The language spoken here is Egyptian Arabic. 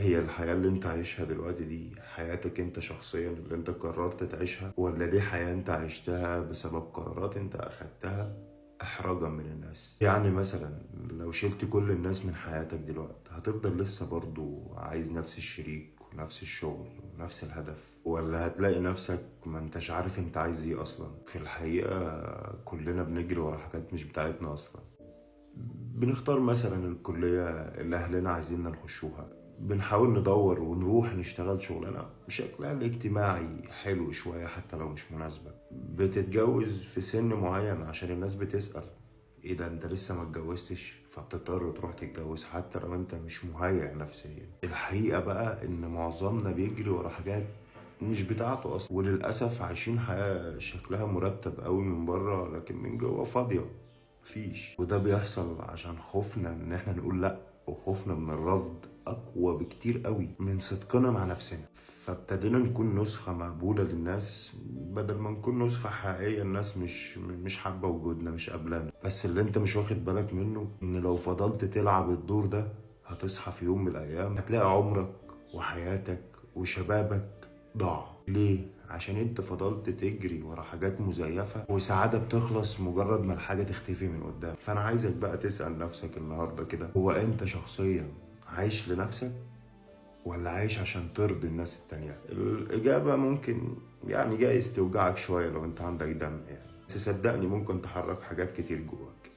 هي الحياة اللي انت عايشها دلوقتي دي حياتك انت شخصيا اللي انت قررت تعيشها، ولا دي حياة انت عشتها بسبب قرارات انت اخدتها احراجا من الناس؟ يعني مثلا لو شلت كل الناس من حياتك دلوقتي، هتفضل لسه برضو عايز نفس الشريك ونفس الشغل ونفس الهدف، ولا هتلاقي نفسك ما انتش عارف انت عايز ايه اصلا؟ في الحقيقة كلنا بنجري ورا حاجات مش بتاعتنا اصلا. بنختار مثلا الكلية اللي أهلنا عايزيننا نخشوها، بنحاول ندور ونروح نشتغل شغلانة شكلها الاجتماعي حلو شوية حتى لو مش مناسبة، بتتجوز في سن معين عشان الناس بتسأل ايه ده انت لسه ما اتجوزتش، فبتضطر تروح تتجوز حتى لو انت مش مهيأ نفسيا. الحقيقة بقى ان معظمنا بيجري ورا حاجات مش بتاعته اصلا، وللأسف عايشين حياة شكلها مرتب قوي من بره لكن من جوه فاضية، مفيش. وده بيحصل عشان خوفنا ان احنا نقول لا، وخوفنا من الرفض اقوى بكتير قوي من صدقنا مع نفسنا، فابتدينا نكون نسخة مقبولة للناس بدل ما نكون نسخة حقيقية الناس مش حابة وجودنا، مش قابلانا. بس اللي انت مش واخد بالك منه ان لو فضلت تلعب الدور ده هتصحى في يوم من الايام هتلاقي عمرك وحياتك وشبابك ضاع. ليه؟ عشان انت فضلت تجري ورا حاجات مزيفة، وسعادة بتخلص مجرد ما الحاجة تختفي من قدام. فانا عايزك بقى تسأل نفسك النهاردة كده، هو انت شخصيا عايش لنفسك ولا عايش عشان ترضي الناس التانية؟ الإجابة ممكن جايز توجعك شوية لو انت عندك دم بس صدقني ممكن تحرك حاجات كتير جواك.